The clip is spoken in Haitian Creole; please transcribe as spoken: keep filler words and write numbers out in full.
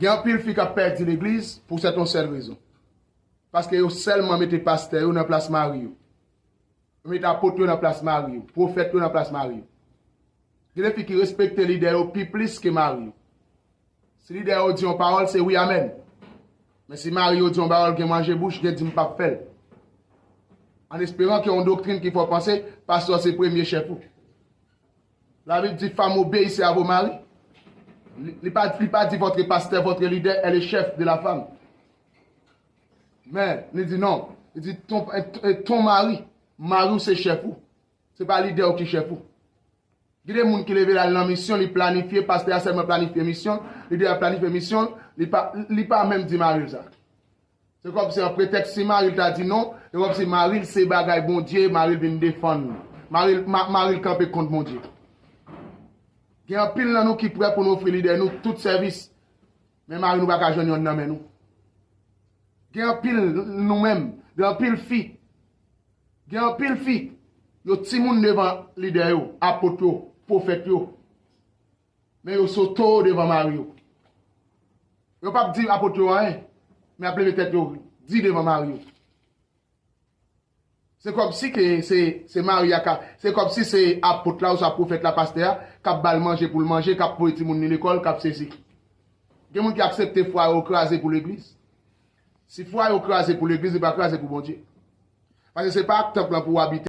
Gen anpil fi k ap pèdi legliz pou sèt yon sèl rezon. Paske yo sèlman mete pastè yo nan plas mari yo. Yo mete apot yo nan plas mari yo, pwofèt yo nan plas mari yo. Gen de fi ki respekte lidè yo pi plis ke mari yo. Si lidè yo di yon pawòl, se wi, amèn. Men si mari yo di yon pawòl, gen manje bouch, gen dim p ap fè l. An esperan ke yon doktrin ki fè w panse pastè se premye chèf ou. Labib di, femme, obéissez à vos maris. Li, li pa, li pa di votre pasteur, votre leader est le chef de la femme. Men, li di non. Li di ton, ton mari, mari w se chèf ou. Se pa lidè w ki chèf ou. Gen de moun ki leve l al nan misyon, li planifye, pastè a sèlman planifye misyon, lidè a planifye misyon, li pa, li pa menm di mari l sa. Se kòmsi an pretèks si mari l ta di non, se kòmsi mari l se bagay Bondye, mari l vin defann. Mari l, ma, mari l kanpe kont Bondye. Gen anpil nan nou ki prè pou nou ofri lidè nou tout sèvis, men mari nou pa ka jwenn yonn nan men nou. Gen anpil nou menm, gen anpil fi, gen anpil fi, yo timoun devan lidè yo, apot yo, pwofèt yo. Men yo soto devan mari yo. Yo p ap di apot yo anyen, men ap leve tèt yo di devan mari yo. Se kòmsi ke se, se mari a ka, se kòmsi se apot la oswa pwofèt la, pastè a, k ap ba l manje pou l manje, k ap voye timoun li lekòl, k ap sesi. Gen moun ki aksepte fwaye yo kraze pou legliz. Si fwaye yo kraze pou legliz, li pa kraze pou Bondye. Paske se pa ak tanp lan pou w abite.